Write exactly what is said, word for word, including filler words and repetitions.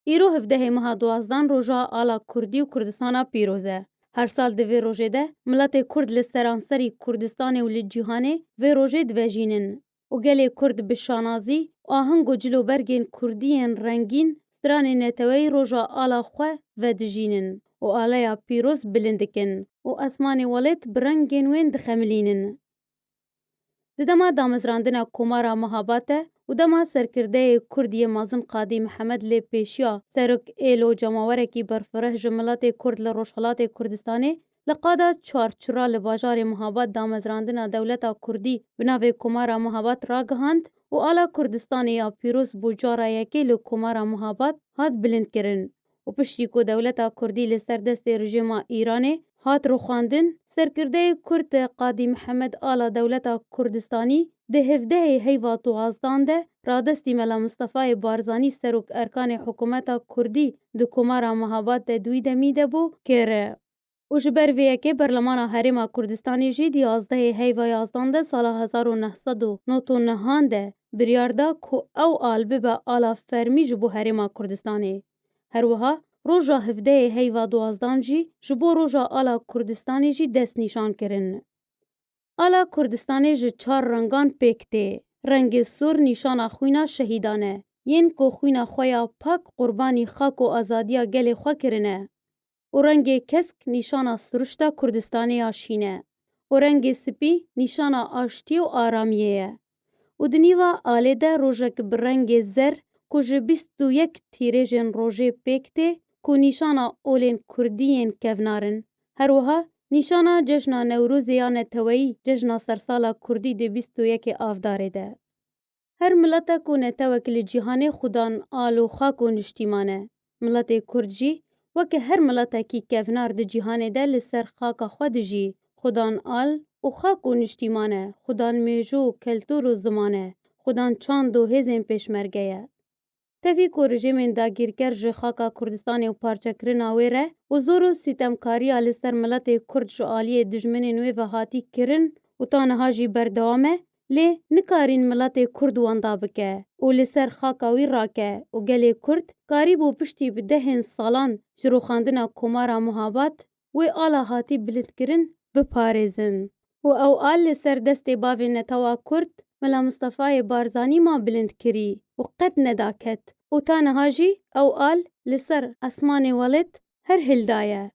Îro hevdehê meha duwazdan roja ala Kurdî û Kurdistana pîroz e. Her sal di vê rojê de miletê Kurd li seranserî Kurdistanê û li cîhanê vê rojê divejînin û gelê Kurd bi şanazî û aheng û cilobergên Kurdî yên rengîn stranê neteweyî roja ala xwe vedijînin û aleya pîroz bilind dikin û esmanê welêt bi rengên wên dixemilînin. Di dema damezrandina Komara Mehabad de û dema serkirdeyê Kurd yê mezin Qadî Mihemed lê pêşiya serok êlo cemawerekî berfireh ji miletê Kurd li Rojhelatê Kurdistanê li qada çarçura li bajarê Mehabad damezrandina dewleta Kurdî bi navê Komara Mehabad ragihand û ala Kurdistanê ya pîroz bû cara yekê li Komara Mehabad hat bilindkirin û piştî ku dewleta Kurdî li ser destê rejîma Îranê hat rûxandin, serkirdeyê Kurd Qadî Mihemed ala dewleta Kurdistanî di hevdehê heyva duwazdan de radestî Mela Mistefayê Barzanî serok erkanê hikûmeta Kurdî di Komara Mehabad de di wî demî de bû kir. Û ji ber vê yekê Berlemana Herêma Kurdistanê jî di yazdehê heyva yazdan de sala hezar û neh sed û nod û nehan de biryar da ku ew al bibe ala fermî ji bo Herêma Kurdistanê. Her wiha roja hevdehê heyva duwazdan jî ji bo roja ala Kurdistanê jî dest nîşan kirin. Ala Kurdistanê ji çar rengan pêk tê. Rengê sor nîşana xwîna şehîdan e, yên ku xwîna xwe ya pak qurbanî xak û azadiya gelê xwe kirine. Û rengê kesk nîşana siruşta Kurdistanê ya şîn e. Û rengê spî nîşana aştiyê û aramiyê ye. Û di nîva alê de rojek bi rengê zer ku ji bîst û yek tîrêjên rojê pêk tê ku nîşana olên Kurdî yên kevnar in. Her wiha nîşana cejna Newrozê ya neteweyî, cejna sersala Kurdî di bîst û yekê Avdarê de. Her miletek û netewek li cîhanê xudan al û xak û niştîman e. Miletê Kurd jî weke her miletekî kevnar di cîhanê de li ser xaka xwe dijî. Xudan al û xak û niştîman e, xudan mêjo, keltûr û ziman e, xudan çand û hêzên pêşmerge ye. Tevî ku rejîmên dagîrker ji xaka Kurdistanê û parçekirina wê re û zor û sîtemkariya li ser miletê Kurd ji aliyê dijminên wê ve hatî kirin û ta niha jî berdewam e, lê nikarîn miletê Kurd wenda bike û li ser xaka wî rake û gelê Kurd karîbû piştî bi dehên salan ji rûxandina Komara Muhabat wê ala hatî bilindkirin biparêzin. Û ew al li ser destê bavê netewa Kurd, Mela Mistefayê Barzanî ma bilind kirî û qet neda ket. Û ta niha jî ew al li ser esmanê welêt her hilda ye.